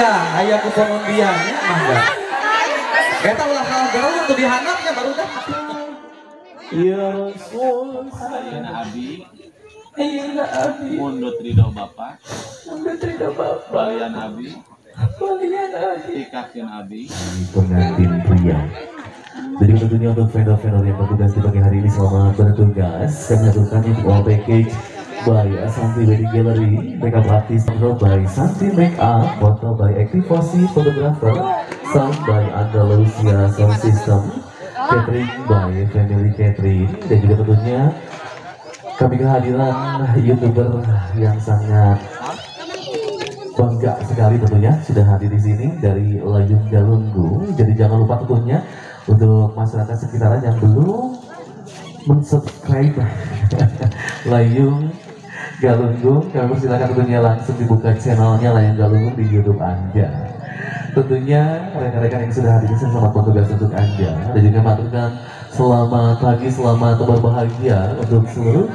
Ya, aya kupon undiannya mangga. Eta ulah kalah gaul tuh dihandapnya baru dah. Ya Rasul, ayeuna abi. Ayeuna abi. Mundut ridho Bapa. Mundut ridho Bapa. Balian abi. Balian abi. Tikakeun abi. Pengantin pria. Jadi tentunya untuk vendor-vendor yang bertugas di pagi hari ini selamat bertugas. Kami aturkan untuk all package by Santi Wedding Gallery, makeup artist by Santi Makeup, foto by Activosi Photographer, sound by Andalusia Sound System, catering by Family Catering, dan juga tentunya kami kehadiran YouTuber yang sangat bangga sekali tentunya sudah hadir di sini dari Layung Galunggung. Jadi jangan lupa tentunya untuk masyarakat sekitaran yang belum mensubscribe Layung Galunggung, kami persilakan tentunya langsung dibuka channelnya Layung Galunggung di YouTube Anda. Tentunya rekan-rekan yang sudah hadir di sini selamat bertugas untuk Anda, dan juga mengaturkan selamat pagi, selamat berbahagia untuk seluruh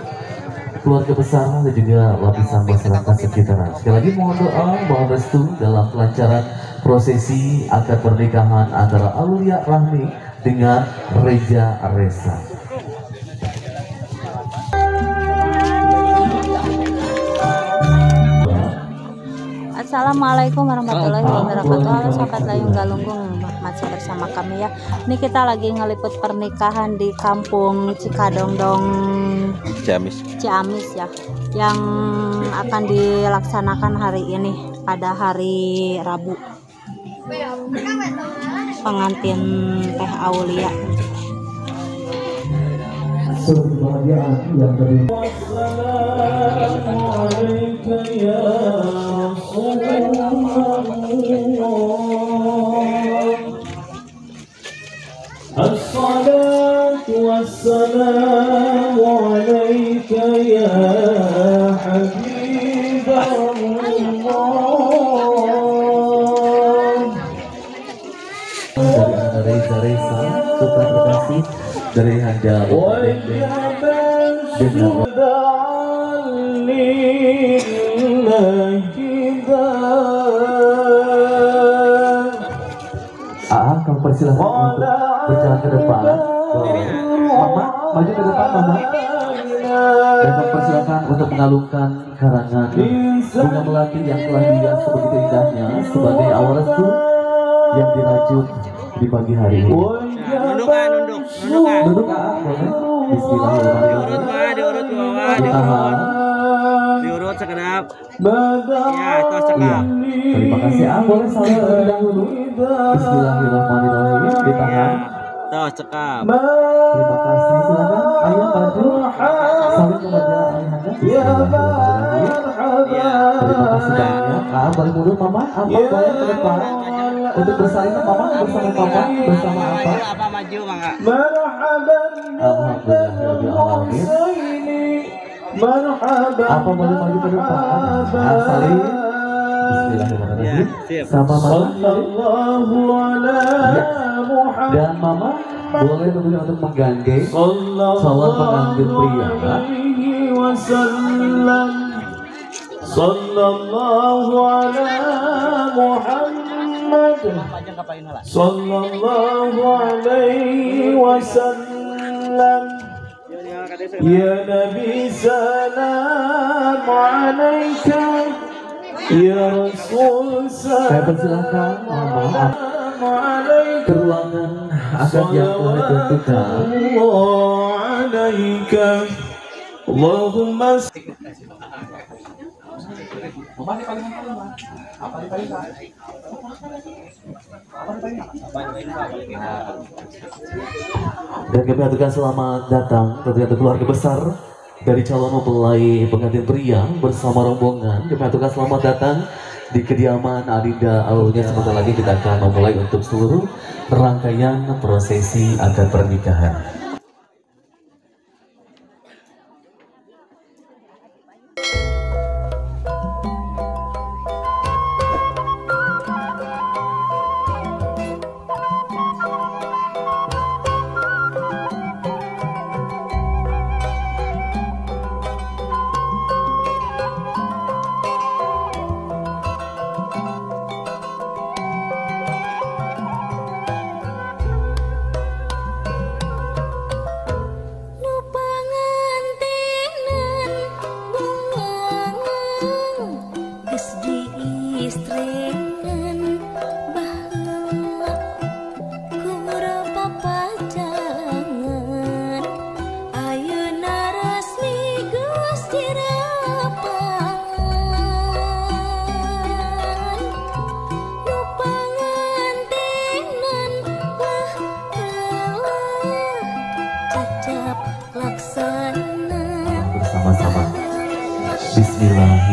keluarga besar dan juga lapisan masyarakat sekitaran. Sekali lagi mohon doa, mohon restu dalam kelancaran prosesi akad pernikahan antara Aulia Rahmi dengan Reza Resa. Assalamualaikum warahmatullahi wabarakatuh. Halo sahabat Layung Galunggung, masih bersama kami ya. Ini kita lagi ngeliput pernikahan di kampung Cikadongdong Ciamis. Ciamis ya, yang akan dilaksanakan hari ini pada hari Rabu. Pengantin Teh Aulia. Assalatu wassalamu alaika ya habiballah. Dari Anda Reza Resa, suka terima kasih dari Anda dengan AA, kamu persilahkan untuk berjalan ke depan. Mama, maju ke depan Mama. Dan kamu persilakan untuk mengalungkan karangan bunga melati yang telah dihias sebegitu indahnya sebagai awal restu yang dirajut di pagi hari ini. Nunduk, nunduk, nunduk. Nunduk, AA, boleh. Bismillahirrahmanirrahim. Diurut, Ma, diurut ke bawah, diurut. Diurut sekedap. Ya, itu cekap. Ya. Terima kasih. Ah, boleh saling terlebih dahulu. Bismillahirrahmanirrahim. Ditahan. Tuh, cekap. Terima kasih. Silakan. Ayo maju. Saling kepada ayahanda. Bismillahirrahmanirrahim. Terima kasih banyak. Ah, boleh mundur Mama. Apa boleh ke depan? Untuk bersalin Mama bersama Papa bersama apa? Apa maju, Mangga? Alhamdulillahirabbil alamin. Apa boleh maju ke depan? Salim. Bismillahirrahmanirrahim. Sama Mama. Ya. Dan Mama boleh tentunya untuk menggandeng calon pengantin pria. Sallallahu ala Muhammad sallallahu alaihi wasallam. Ya Nabi salam alaika ya Rasul salam. Saya persilahkan Mama ke ruangan akad yang telah ditentukan. Allahumma. Dan kami aturkan selamat datang tentunya untuk keluarga besar dari calon mempelai pengantin pria bersama rombongan. Kami aturkan selamat datang di kediaman Adinda Aulia. Sebentar lagi kita akan memulai untuk seluruh rangkaian prosesi akad pernikahan.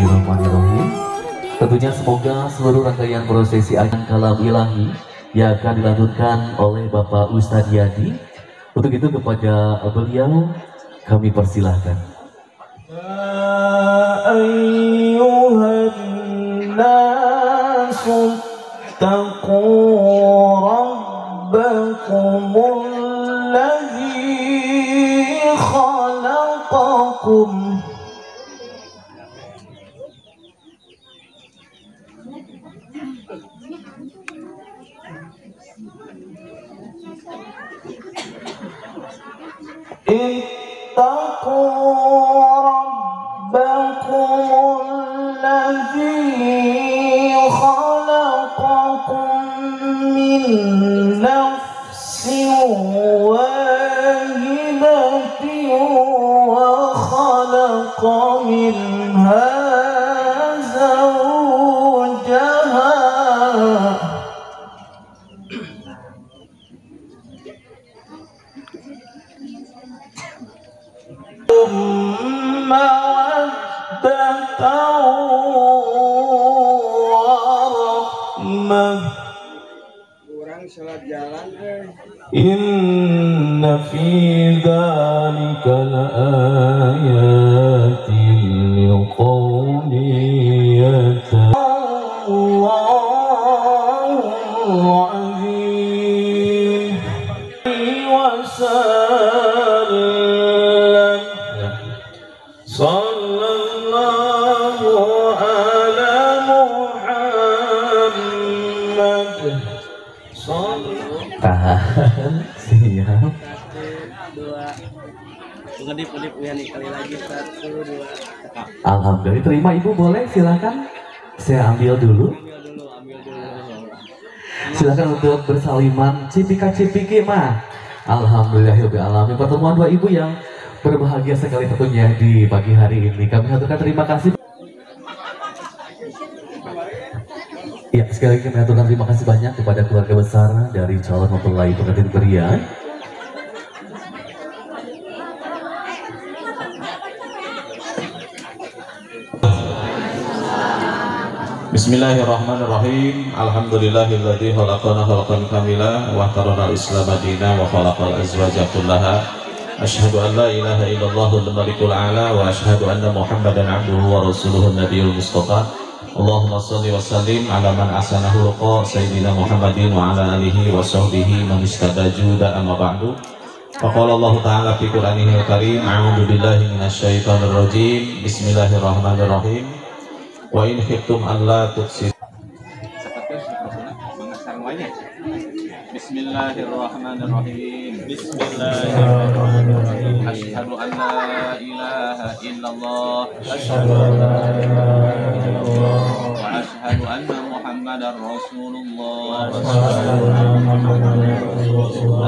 Bismillahirrahmanirrahim. Tentunya semoga seluruh rangkaian prosesi akan kalam ilahi yang akan dilanjutkan oleh Bapak Ustadz Yadi. Untuk itu kepada beliau kami persilahkan. Ayyuhan nasu taqu rabbakumul ladzi khalaqakum. Ittaqu rabbakumul ladzi khalaqakum min nafsin wahidatin wa khalaqa minha zawjaha. Mawaddatan warahmah. Inna fi dzalika laayatin liqaumin yattaqun. Allahu azim wa sallam. Sallallahu ala Muhammad. Tahan, siap. 1, 2. Ngedip-ngedip ya nih kali lagi 1, 2. Alhamdulillah, terima Ibu, boleh silakan. Saya ambil dulu. Ambil dulu. Silakan untuk bersaliman cipika-cipiki mah. Alhamdulillahirabbil alamin. Pertemuan dua ibu yang berbahagia sekali tentunya di pagi hari ini. Kami aturkan terima kasih. Ya, sekali lagi kami aturkan terima kasih banyak kepada keluarga besar dari calon mempelai pengantin pria. Bismillahirrahmanirrahim. Alhamdulillahilladzi khalaqana khalqan kamila wa tarana al-islam madina wa khalaqal azwaja kullaha. Asyhadu an la ilaha illallahul malikul a'la wa asyhadu anna Muhammadan abduhu wa rasuluhu nabiyul mustafa. Allahumma shalli wa sallim ala man asanahu luqa sayyidina Muhammadin wa ala alihi wa sahbihi man istada juda amma ba'du. Faqala Allah ta'ala fi Qur'anihil karim, a'udzu billahi minasyaitonir rajim. Bismillahirrahmanirrahim. Wa in khiftum an la tuqsitu. Bismillahirrahmanirrahim. Bismillahirrahmanirrahim. Asyhadu an la ilaha illallah. Asyhadu an la ilaha illallah. Wa asyhadu anna Muhammadar Rasulullah. Astaghfirullahaladzim.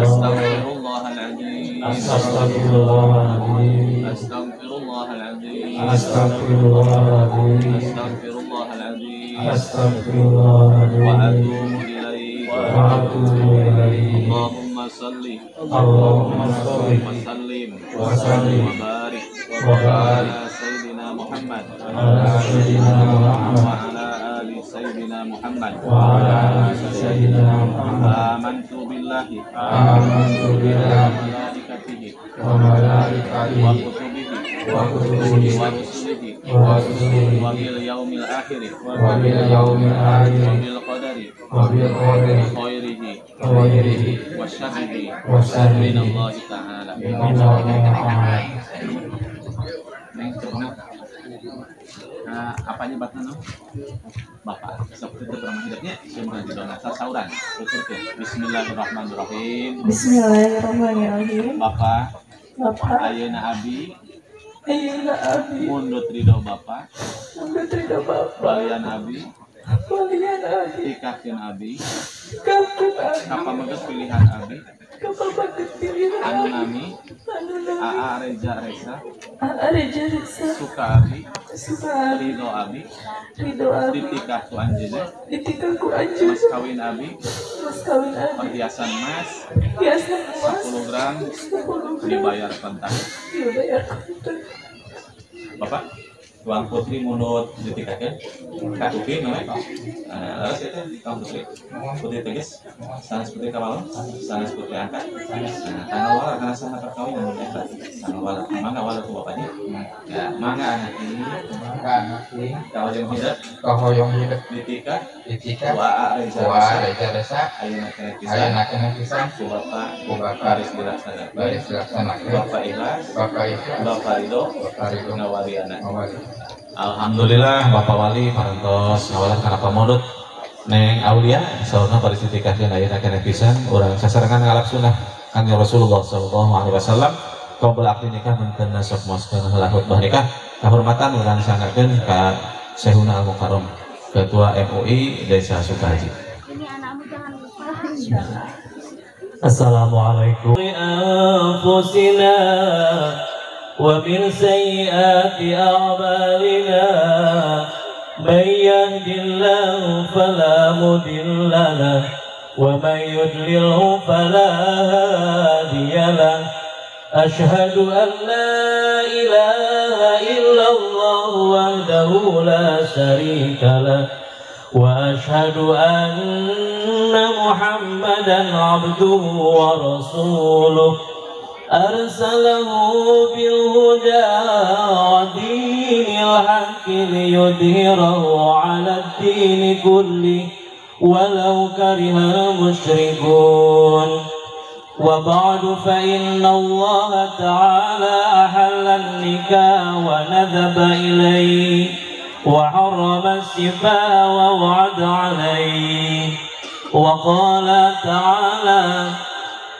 Astaghfirullahaladzim. Astaghfirullahaladzim. Astaghfirullahaladzim. Astaghfirullahaladzim. Astaghfirullahaladzim. Wa atubu ilaihi. Wa atubu ilaihi. Allahumma salli. Allahumma salli wa sallim wa sallim wa barik ala sayyidina Muhammad ala sayyidina Muhammad wa ala ali sayyidina Muhammad wa ala ali sayyidina Muhammad. Amantu billahi amantu billahi wa malaikatihi wa malaikatihi wa kutubihi wa kutubihi wa rusulihi wa rusulihi wa bil yaumil akhir wa bil yaumil akhir wa bil qadari wa bil qadari khairihi khairihi wa syarrihi wa syarrihi minallahi ta'ala. Nah, apanya batna no? Bapak, sok teu pernah hidupnya, sumber didona sasauran. Tuturkeun. Bismillahirrahmanirrahim. Bismillahirrahmanirrahim. Bapak, Bapak, ayeuna abi, ayeuna abi, mundut ridho Bapak, mundut ridho Bapak, balian abi, balian abi, tikahkeun abi, tikahkeun abi, kapameget pilihan abi, kapameget pilihan anu abi, nami, anu nami, Aa Reja Resa, Aa Reja Resa, suka abi, suka abi, ridho abi, ridho abi, ditikah ku anjeunna, ditikah ku anjeunna, mas kawin abi, mas kawin abi, perhiasan emas, perhiasan emas, 10 gram, 10 gram, dibayar kontan, dibayar kontan. Bapak, Tuang putri munut ditikakeun katupi namanya. Nah, laras itu tuang putri. Putri tegas, sanes putri kawal, sanes putri angkat. Nah, tanggal wala karena saha perkawinan mun eta. Tanggal wala, mangga wala ku bapaknya. Ya, mangga anak ini, mangga anak ini kahoyong hidup, kahoyong hidup ditika, ditika wa Reza Reza Reza ayeuna keneh pisan, ayeuna keneh pisan ku bapak, ku bapak baris dilaksanakeun, baris dilaksanakeun, bapak ikhlas, bapak ikhlas, bapak ridho, bapak ridho ngawali anak. Ngawali. Alhamdulillah Bapak Wali parantos ngawalan kana pamodot Neng Aulia saurna baris ditikahkeun ayeuna keneh pisan urang sasarengan ngalap sunah Kanjeng Rasulullah sallallahu alaihi wasallam qabla akdi nikah menten sok moskeun heula khutbah nikah kahormatan urang sanggakeun ka Syekhuna Al Mukarram Ketua MUI Desa Sukahaji. Ini anakmu jangan lupa. Assalamualaikum anfusina wa min sayyiati a'malina man yahdihillahu fala mudilla lahu wa man yudlilhu fala hadiya lahu. Ashhadu an la ilaha illallah wahdahu la syarika lah wa ashhadu anna Muhammadan abduhu wa rasuluh arsalahu bil huda wa dinil haqqi liyudhhirahu 'ala ad-dini kulli walau karihal musyrikun. Wa ba'du fa inna Allah ta'ala ahalla an-nikah wa nadhaba ilayhi wa harrama as-sifaa wa wa'ada alayhi wa qala ta'ala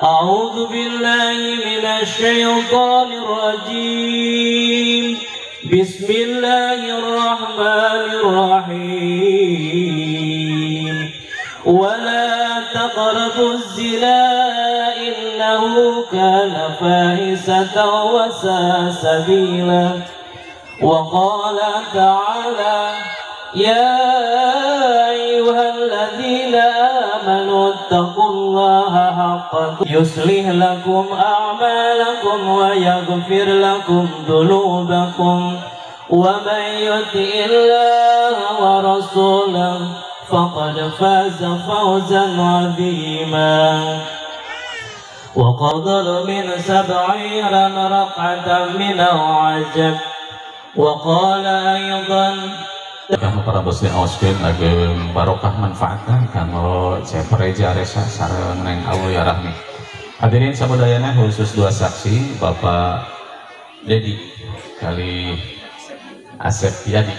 a'udzu billahi minasy syaithanir rajim bismillahirrahmanirrahim wa la taqrabuz zina innahu kana fahisatan wa sa'a sabila. Wa qala ta'ala ya ayyuhalladzina amanu ittaqullaha haqqa yuslih lakum a'malakum wa yaghfir lakum dhunubakum wa man yuti'illaha wa rasulahu faqad faza fawzan 'azima. Wa qadar min sab'ina raq'atan min al-'ajab. Wa qala aidan kamu para bosnya auskeun ageng barokah manfaatna kanggo Cep Reza Reza sareng Neng Aulia Rahmi. Hadirin sabudayana khusus dua saksi Bapak Dedi kali Asep Yadi.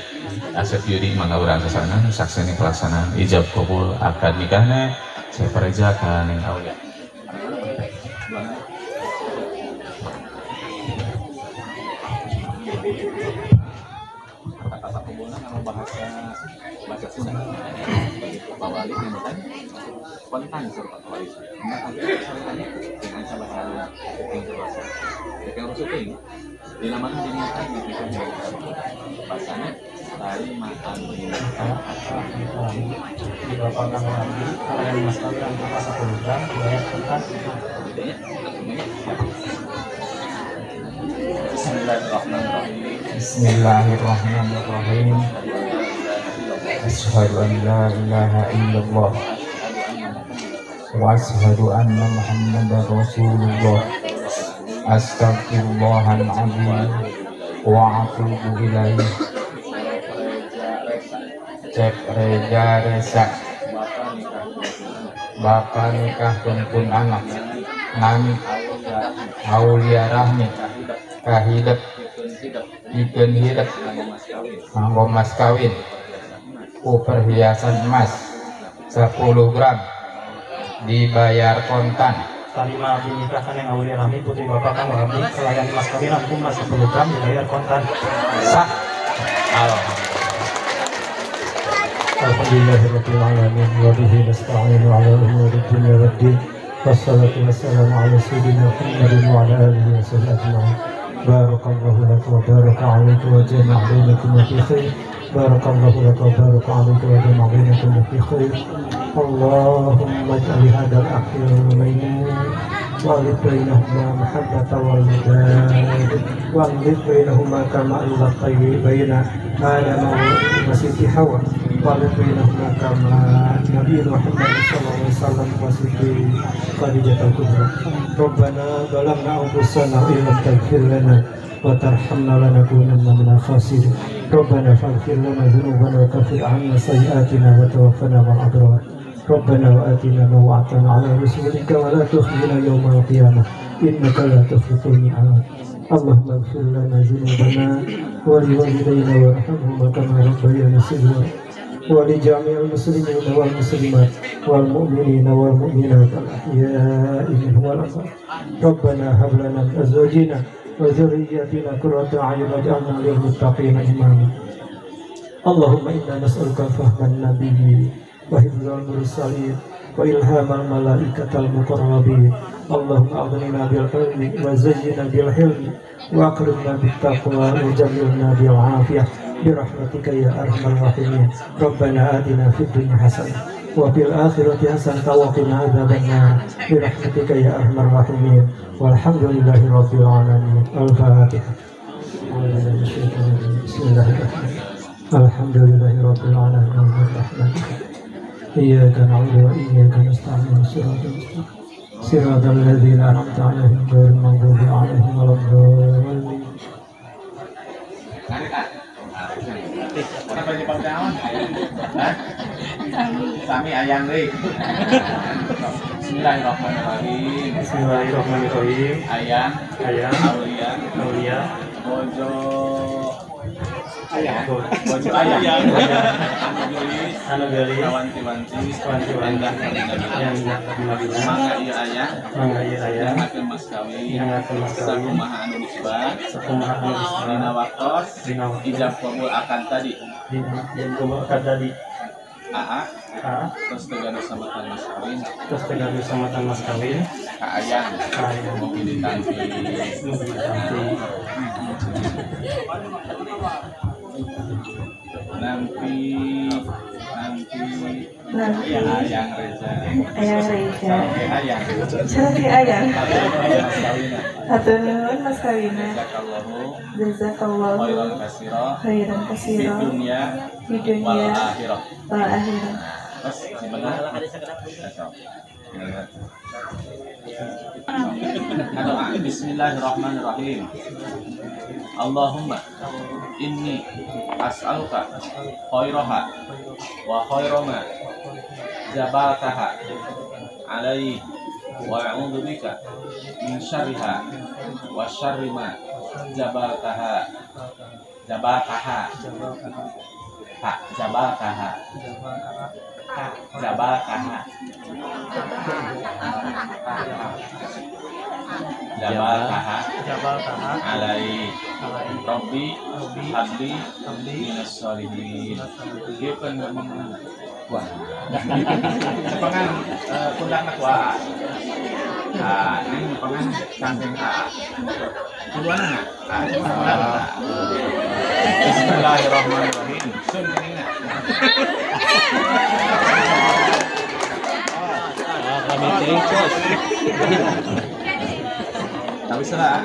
Asep Yudi mangga urang sasarengan saksi ini pelaksanaan ijab kabul akad nikahna Cep Reza ka Neng Aulia. Kata kubulna kalau bahasa Sunda Pak Wali nyebutan kontan sur Pak Wali dengan salah satu bahasa yang rusuk ini di mana diniatkan di bahasanya tari makan di bapak kang Wali kalian mas kalian apa 10 gram bayar kontan. Bismillahirrahmanirrahim. Bismillahirrahmanirrahim. Asyhadu an la ilaha illallah wa asyhadu anna Muhammadar Rasulullah. Astaghfirullahal azim wa atubu ilaih. Cep Reza Reza bapak nikah pun anak nami Aulia Rahmi kahidep pikeun hidep nganggo mas kawin ku perhiasan emas 10 gram dibayar kontan. Tarima abdi nikahkan yang Aulia Rahmi putri bapak kang Wahbi kelayan mas kawin aku emas 10 gram dibayar kontan. Sah. Alhamdulillahirabbil alamin wa bihi nasta'inu ala umuri dunya waddin. Wassalatu wassalamu ala sayyidina Muhammadin wa ala alihi wa sahbihi ajma'in. Barakallahu laka wa baraka alaika wa jama'a bainakum fi khair. Barakallahu laka wa baraka alaika wa jama'a bainakum fi khair. Allahumma ij'al hadzal akhir maimun وألف بينهما محبة والوداد وألف بينهما كما ألفت بين آدم وسيدي حواء وألف بينهما كما نبي محمد صلى الله عليه وسلم وسيدي خديجة الكبرى. ربنا ظلمنا أنفسنا وإن لم تغفر لنا وترحمنا لنكونن من الخاسرين. ربنا فاغفر لنا ذنوبنا وكفر عنا سيئاتنا وتوفنا مع الأبرار. ربنا وآتنا ما وعدتنا على رسولك ولا تخزنا يوم القيامة إنك لا تخلف الميعاد. اللهم اغفر لنا ذنوبنا ولوالدينا وارحمهما كما ربيانا صغارا ولجميع المسلمين والمسلمات والمؤمنين والمؤمنات الأحياء منهم والأموات. ربنا هب لنا من أزواجنا وذرياتنا قرة أعين واجعلنا للمتقين إماما. اللهم إنا نسألك فهم النبي وحفظ المرسلين وإلهام الملائكة المقربين. اللهم أغننا بالعلم وزينا بالحلم وأكرمنا بالتقوى وجملنا بالعافية برحمتك يا أرحم الراحمين. ربنا آتنا في الدنيا حسنة وفي الآخرة حسنة وقنا عذاب النار برحمتك يا أرحم الراحمين. والحمد لله رب العالمين. الفاتحة. بسم الله الرحمن الرحيم. الحمد لله رب العالمين الرحمن إياك نعبد وإياك نستعين صراط المستقيم صراط الذين أنعمت عليهم غير المغضوب عليهم ولا الضالين. Sami ayang deui. Bismillahirrahmanirrahim. Bismillahirrahmanirrahim. Ayang, ayang, Aulia, Aulia, Bojo ayang, Bojo ayang, anu geulis, anu wanti-wanti, wanti-wanti, yang kabina-bina, mangga ieu ayang, mangga ieu ayang, nyangakeun mas kawin, nyangakeun mas kawin, sakumaha anu disebut, sakumaha anu disebut, dina waktos, dina waktos, ijab kabul akad tadi, ijab kabul akad tadi. AA, terus tegaduh samatan mas kawin, terus tegaduh samatan mas kawin, ka ayang, ka ayang, mugi ditampi, mugi ditampi, nampi, nampi, nampi, ayang Reza, ayang Reza, ayang, cantik ayang, hatur nuhun mas kawina, jazakallahu, jazakallahu, khairan katsira, khairan katsira, di dunya, di dunya, wal akhirah, wal akhirah. Terus sebenarnya Bismillahirrahmanirrahim. Allahumma inni as'aluka khairaha wa khaira ma jabaltaha alaihi wa a'udzubika min syarriha wa syarri ma jabaltaha jabaltaha ha jabaltaha ha jabaltaha jabaltaha jabaltaha alai rabbi habli minas sholihin. Ieu kan ngomong wah cepengan kundangna ku aa. Ah, ini nyepengan samping aa. Kuluanna aa cepengan. Bismillahirrahmanirrahim. Sun keningna. Kami tingkos. Tapi salah.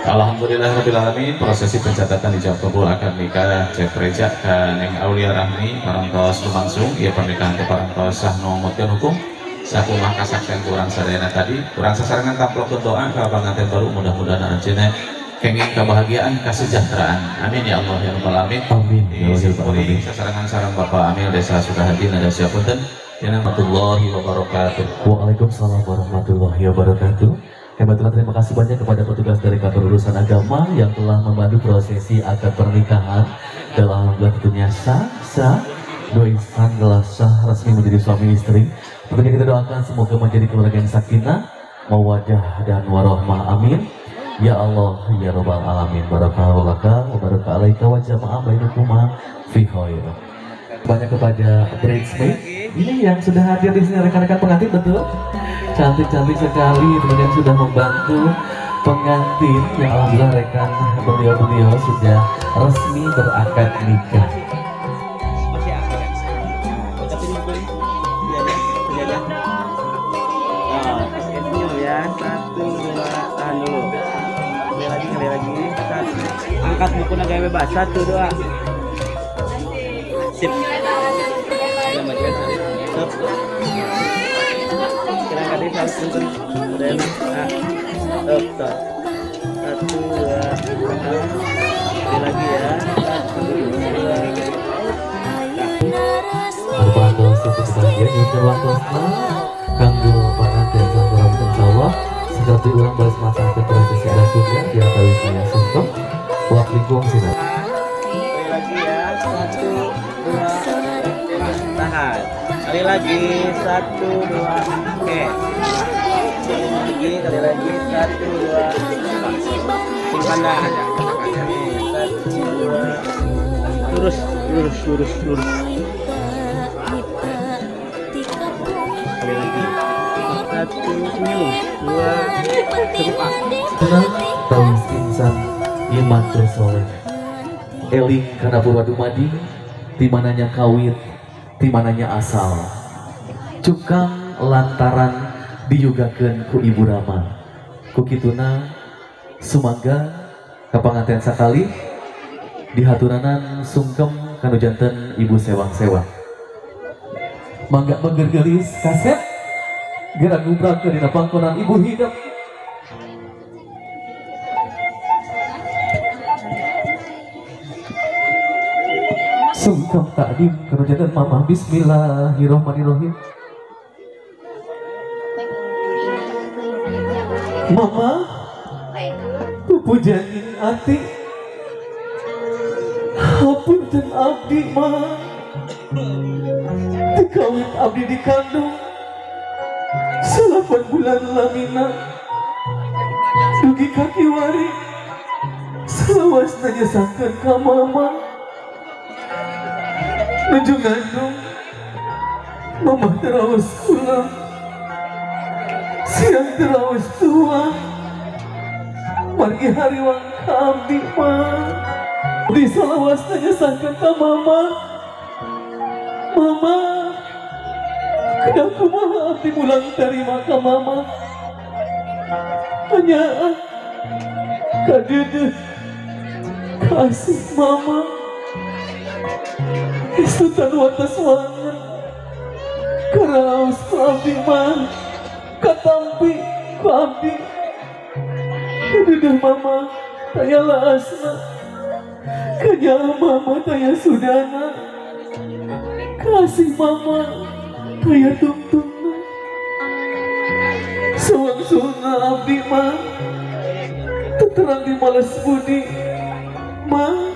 Alhamdulillahirabbil alamin, prosesi pencatatan ijab kabul akad nikah Cep Reja ka Neng Aulia Rahmi parantos lumangsung ieu pernikahan teh parantos sah nu ngutkeun hukum sakumaha kasaksian ku urang sadayana tadi. Urang sasarengan tamplokeun doa ka panganten baru, mudah-mudahan aranjeunna kenging kebahagiaan kesejahteraan. Amin ya Allah ya rabbal alamin. Amin. Di sasarengan sareng Bapak Amil Desa Sukahadi nada siapunten. Warahmatullahi wabarakatuh. Waalaikumsalam warahmatullahi wabarakatuh. Hebatlah, terima kasih banyak kepada petugas dari kantor urusan agama yang telah membantu prosesi akad pernikahan. Dan alhamdulillah tentunya sah dua insan telah sah resmi menjadi suami istri. Tentunya kita doakan semoga menjadi keluarga yang sakinah, mawaddah dan warohmah. Amin. Ya Allah ya Rabbal alamin. Barakallahu laka wa baraka alaika wa jama'a bainakuma fi khair. Banyak kepada bridesmaid ini yang sudah hadir di sini, rekan-rekan pengantin, betul cantik-cantik sekali, teman yang sudah membantu pengantin yang alhamdulillah rekan beliau-beliau sudah resmi berakad nikah. Angkat buku naga bebas, 1 2. Sip. Satu, dua, sekali lagi ya. 1, 2. Parantos bahagia nyuwun waktosna kanggo panganten sareng insyaallah seperti urang baris masakeun prosesi adat Sunda di antawis aya sungkem wak lingkung sina. Sekali lagi ya. 1, 2, tahan. Sekali lagi, 1, 2, oke. Sekali lagi, 1, 2, simpan dah. 1, 2, lurus, lurus, lurus, lurus. Sekali lagi, 1, senyum, 2, cukup ah. Tenang, tawis insan, iman soleh. Eling kana purwa dumadi, timananya kawit, timananya asal. Cukang lantaran diyugakeun ku Ibu Rama. Ku kituna sumangga ka panganten sakalih dihaturanan sungkem kanu janten Ibu sewang-sewang. Mangga menggergelis kaset gerak gubrak ke dina pangkonan Ibu hidup. Sungkem takdim kanu janten Mama. Bismillahirrahmanirrahim. Mama, pupujanin ati, hapunten abdi mah, dikawin abdi dikandung, 8 bulan lamina, dugi kaki wari, selawas nanyesangkeun ka mama, nuju ngandung, mama terawas kula. Siang terawas tua, margi hariwang ka abdi mah. Di salawas nanyesangkeun ka mama. Mama, kedah kumaha abdi mulang tarima ka mama. Hanyaah kadeudeuh kasih mama. Isutan watas wangen karaos ku abdi mah. Katampi ku abdi kadeudeuh mama taya laasna, kanyaah mama taya sudana, kasih mama taya tungtungna. Sawangsulna abdi mah teterang di males budi mah.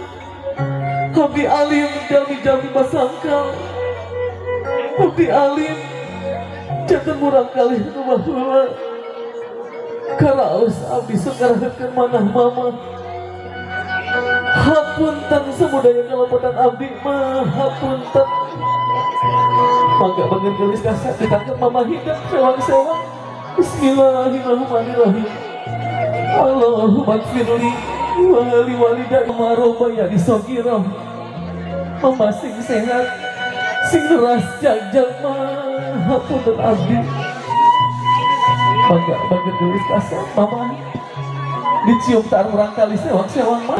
Abdi alim jami-jami basangkal, abdi alim jantan murang kalih nu baheula. Karaos abdi sangaraheutkeun manah mama. Hapunten samudaya kalepotan abdi mah, hapunten. Mangga banget gelis kasat ditangkep mama hidup sewang-sewang. Bismillahirrahmanirrahim. Allahumma gfirli wa li walidayya ma rabbayani shaghira. Mama sing sehat, sing leras jagjag mah, hapunten abdi. Mangga banget gelis kasat mama. Dicium tar murang kali sewang-sewang mah.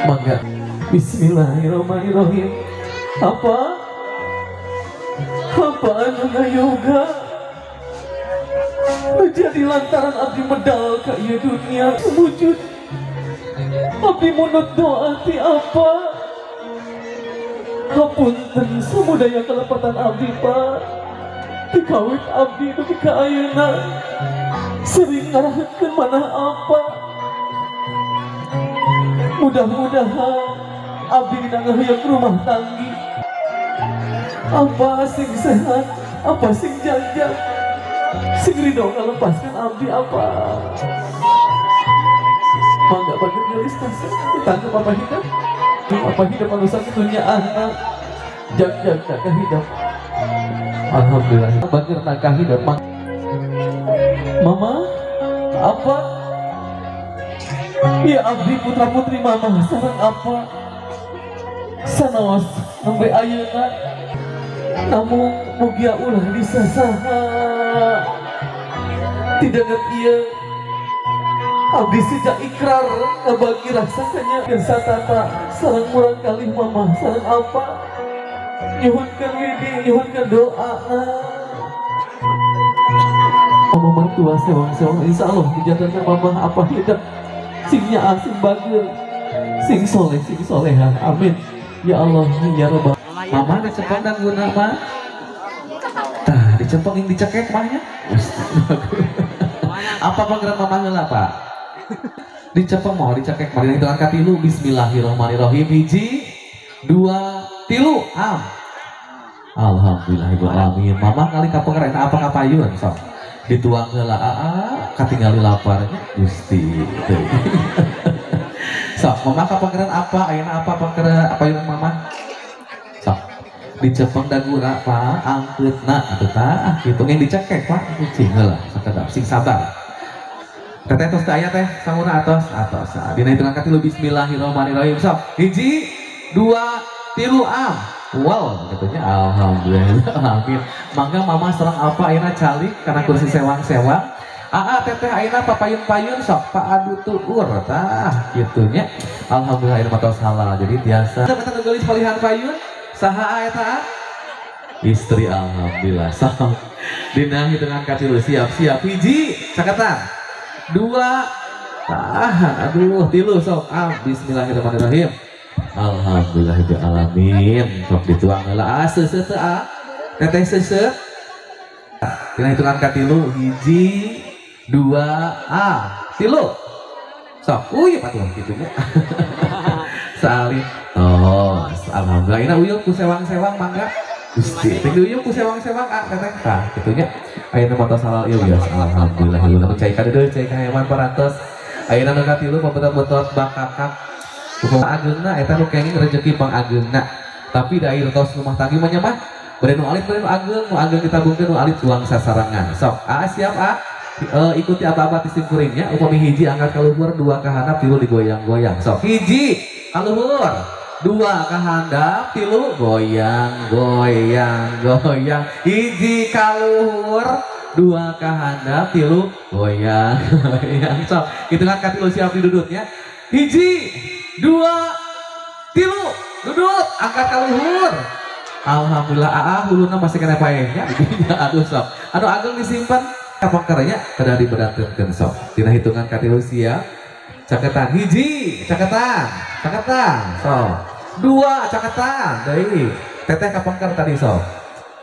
Mangga. Bismillahirrahmanirrahim. Apa? Apa anu ngayoga? Menjadi lantaran abdi medal ka ieu dunia wujud. Abdi munut doa ti apa? Hapunten samudaya kelepatan abdi Pak. Dikawit abdi dugi ka ayeuna sering ngaraheutkeun manah apa. Mudah-mudahan abdi dina ngahuyuk rumah tanggi. Apa sing sehat, apa sing jangjang, sing ridho ngalepaskeun abdi apa. Mangga bageun geulis tas ditangkep apa hidup. Apa hidup anu sakitu nyaahna jag-jag ka hidup. Alhamdulillah bager tangkah hidup. Mama, apa? Ya abdi putra putri mama sareng apa? Sanaos nembe ayeuna namun mugia ulah disasaha. Tidak ieu abdi sejak ikrar ngebagi rasanya satata sareng murang kali mama sareng apa? Nyuhunkeun widi, nyuhunkeun doa. Mama mertua sewang-sewang insyaallah dijantankeun mama apa hidup sing nyaah sing bager sing soleh sing soleha. Amin ya Allah ya Rabbal. Mama dicepong dan guna mah. Tah dicepong yang dicekek mahnya. Apa panggilan mama heula Pak? Dicepong mau dicekek mah hitungan katilu. Bismillahirrahmanirrahim. 1, 2, 3. Am. Alhamdulillahirabbil alamin. Mama kali kapengker eta apa kapayun sok. Dituang heula aa katingali laparnya Gusti. Sok mama kapengkeran apa ayeuna apa pangkeran apayun mama? Sok. Dicepeng dagura Pak angkeutna atuh tah kitu yang dicekek Pak kucing heula sakedap sing sabar. Teteh tos teu aya teh sanguna atos atos. Dina hitungan katilu. Bismillahirrahmanirrahim. Sok 1, 2, 3. Am. Wow, katanya alhamdulillah. Amin. Mangga mama serang apa ayeuna calik karena kursi sewang-sewang. Aa teteh ayeuna papayun-payun sok pak adu tuur tah kitu nya. Alhamdulillah ayeuna mah tos halal. Jadi tiasa. Kita nu geulis palihan payun saha eta? Istri alhamdulillah. Sok dina hitungan katilu siap-siap. 1, caketan. 2, tahan. Aduh, 3 sok. Am bismillahirrahmanirrahim. Alhamdulillahirabbil alamin. Sok dituang heula. Ah seuseut teu ah. Teteh seuseut. Dina hitungan katilu 1, 2, ah, 3. Sok uyeup atuh kitu nya. Salin. Tos, alhamdulillah ayeuna uyeup ku sewang-sewang mangga. Gusti, teh uyeup ku sewang-sewang ah teteh. Tah kitu nya. Ayeuna mah tos halal ieu biasa. Alhamdulillah nu cai kadeudeuh cai kaheman parantos. Ayeuna nu katilu pabetot-betot bakakak. Upama ageungna eta nu kenging rezeki pangageungna. Tapi da ieu tos rumah tanggi mah nya mah bade nu alit bade nu ageung, nu ageung ditabungkeun nu alit tuang sasarangan. Sok, ah siap ah. Ikuti aba-aba ti simkuringnya. Upami 1 angkat ka luhur, 2 ka handap, 3 digoyang-goyang. Sok, 1 ka luhur, 2 ka handap, 3 goyang goyang goyang. 1 ka luhur, 2 ka handap, 3 goyang goyang. Sok, hitungan ka 3 siap didudutnya. 1, 2, 3, dudut, angkat ka luhur. Alhamdulillah aa huluna masih kena paehnya. Aduh sok. Anu ageung disimpan kapangkernya kedah diberantenkeun sok. Dina hitungan katilu siap. Caketan 1, caketan, caketan, sok. 2, caketan, deui. Teteh kapangker tadi sok.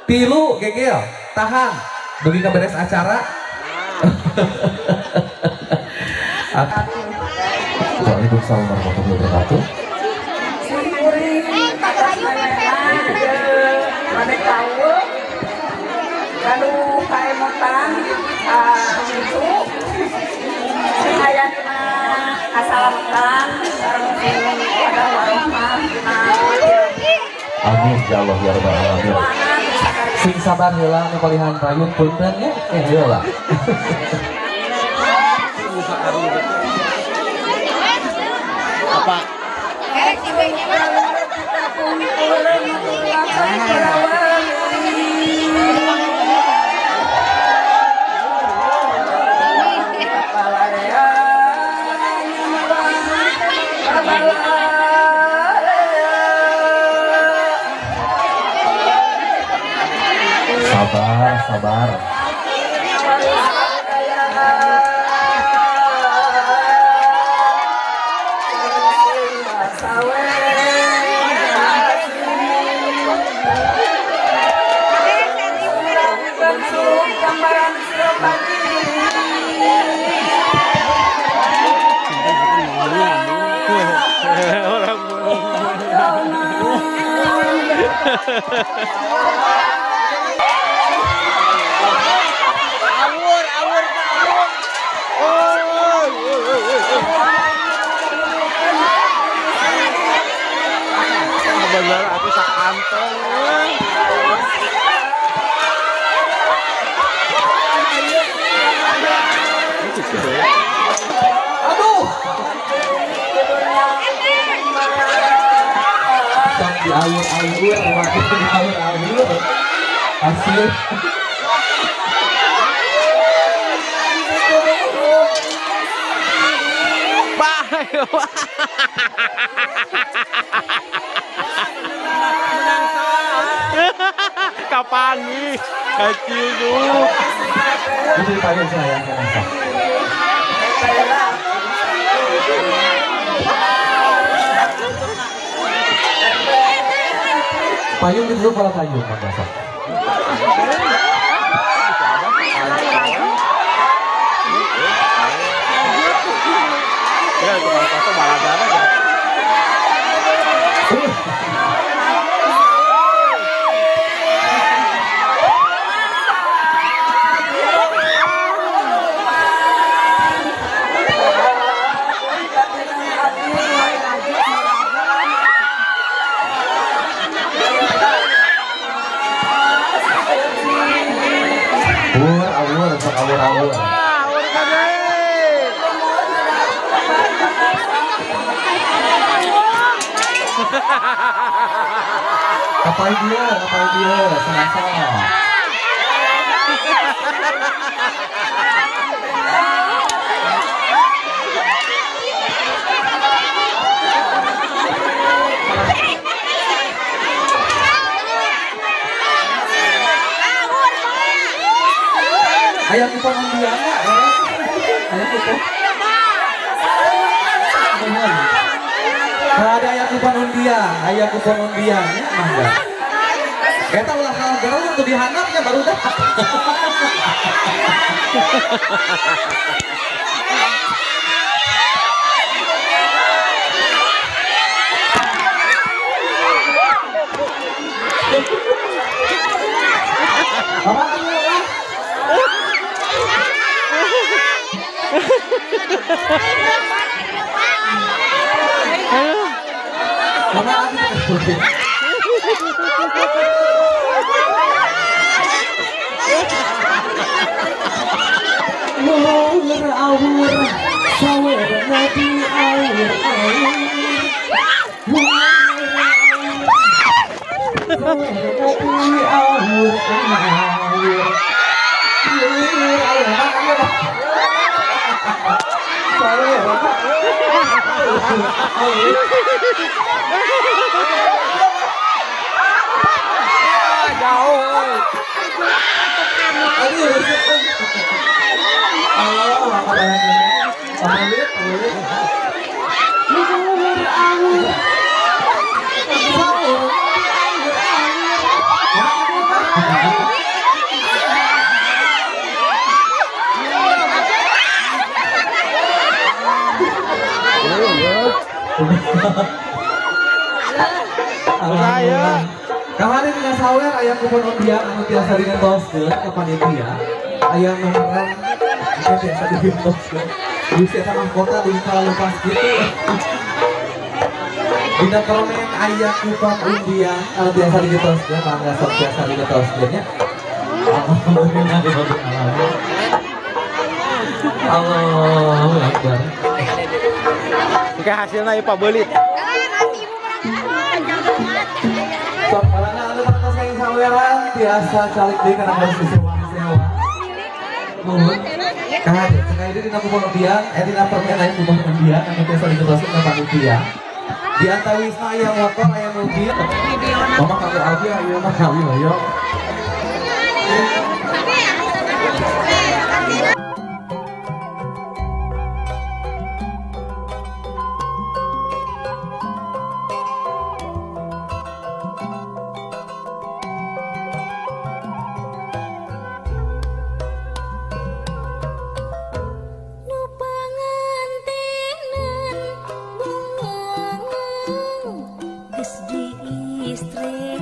3 gegel, tahan. Dugi ka beres acara. Waalaikumsalam warahmatullahi wabarakatuh. Lalu kaemutan itu saya dina kasalamatan sareng warahmah. Amin ya Allah ya rabbal alamin. Sing sabar heula nu palihan payun punten nya heula. Apa? Awur, awur, awur. Bener aku sak kantong. Aduh. Sok diawur-awur, diawur-awur. Asli. Bye. Kapan nih? Kecil dulu. Ini payung saya yang masak. Payung itu pola payung masak. Ya, tukang foto balagan aja. Awur, awur, awur. Kapan dia, sama-sama. Ayam kupon undian nggak? Ayam kupon. Kalau ada ayam kupon undian, ya mangga. Kita ulah kalah gerung tuh dihanapnya baru dah. Awur awur sawer nabi awur awur sawer nabi awur awur jauh. Alhamdulillah. Kamari dina sawer aya kupon undian anu tiasa dinentoskeun ka panitia. Aya nomoran anu tiasa dinentoskeun. Gusti eta mahkota dugi ka lupas kitu. Dina permen aya kupon undian anu tiasa dinentoskeun, mangga sok tiasa dinentoskeun nya. Alhamdulillah. Allahu Akbar. Oke, hasilnya ya Pak Belit. Sok marana anu parantos kenging saweran tiasa calik deui kana harus disewa-sewa. Nuhun. Kade cenah ieu dina kupon undian, dina permen aya kupon undian anu tiasa ditentoskeun ka panitia. Di antawisna aya motor, aya mobil. Mama kanggo abi ayeuna mah kami hoyong. Istri.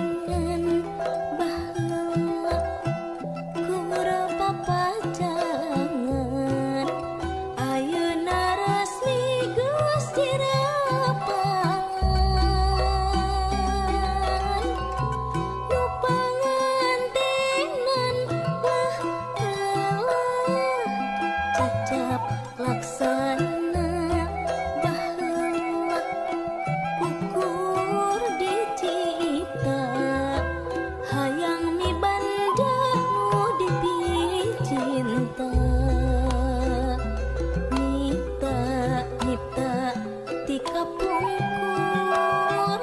nyipta nyipta nyipta ti kapungkur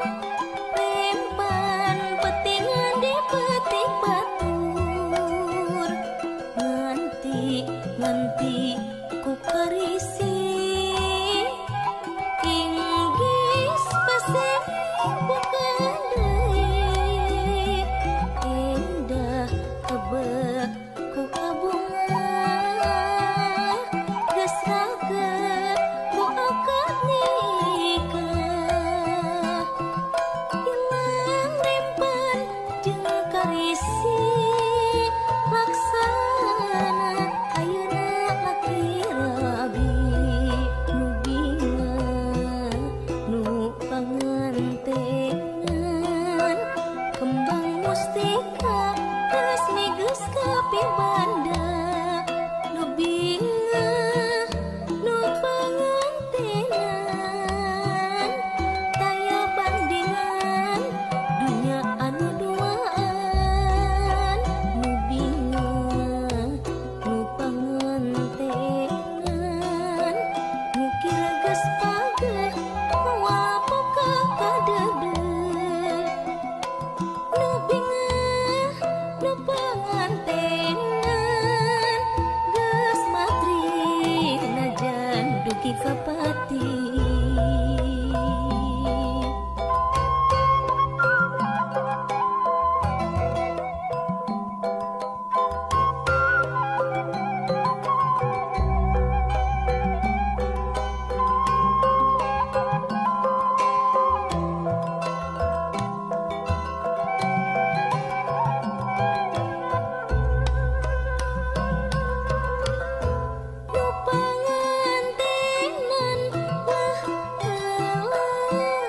rempan petingan di petik batur nganti nganti ku karisi inggis pasir bukan deui indah kebek ku kabunga geus raget ku akad nikah ilang rempan jeung karisi laksana ayeuna laki rabi nu bingah nu pangantenan kembang mustika resmi geus kapibanda nu bingah nu pangantenan taya bandingan dunya anu duaan nu bingah nu pangantenan ngukir geus pageh moal poka kadeudeuh nu bingah nu pangantenan geus matri najan dugi ka pati. Nu pangantenan wah eueuh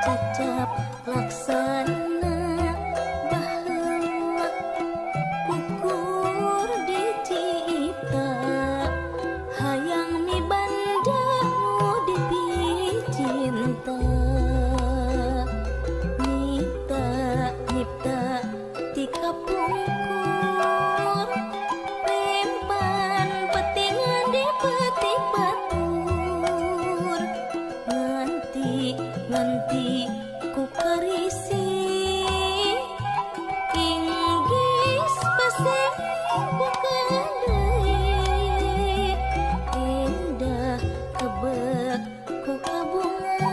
cacap laksana baheula ukur dicipta hayang mibanda nu dipicinta nyipta nyipta ti kapungkur rempan petingan di petik batur nganti nganti ku karisi inggis pasir bukan deui indah kebek ku kabunga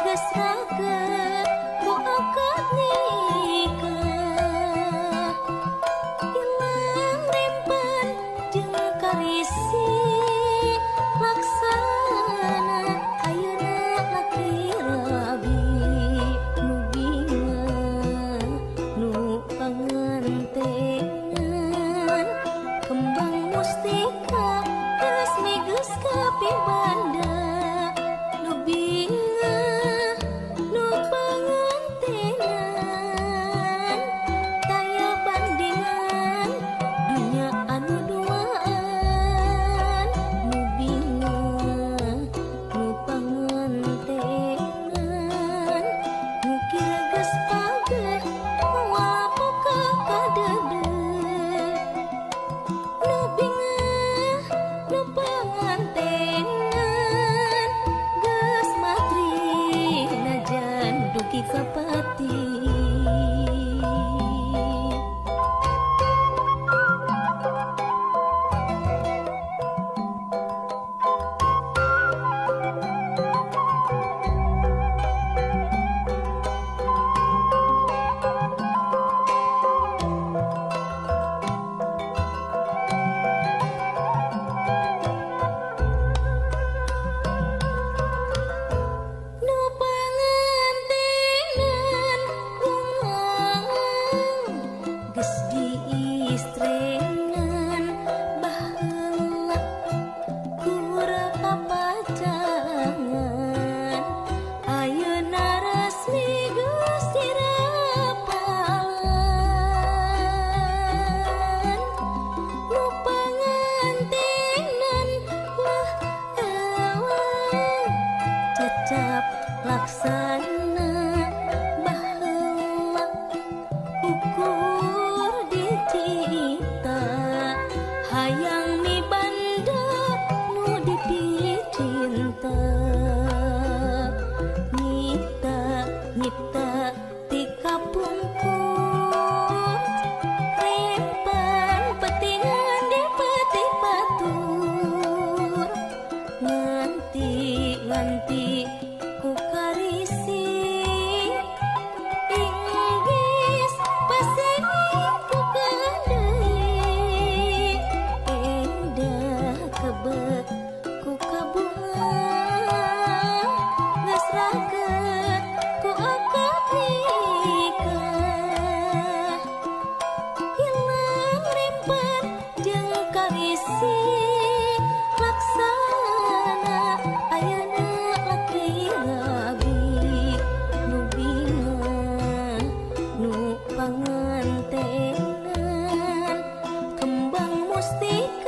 geus raget ku akad nikah ilang rempan jeung karisi laksana ayeuna laki rabi nu bingah nu pangantenan kembang mustika resmi geus kapibanda nu bingah nu pangantenan taya bandingan dunya anu duaan nu bingah nu pangantenan ngukir geus pageh moal poka kadeudeuh nu bingah nu pangantenan Mustika.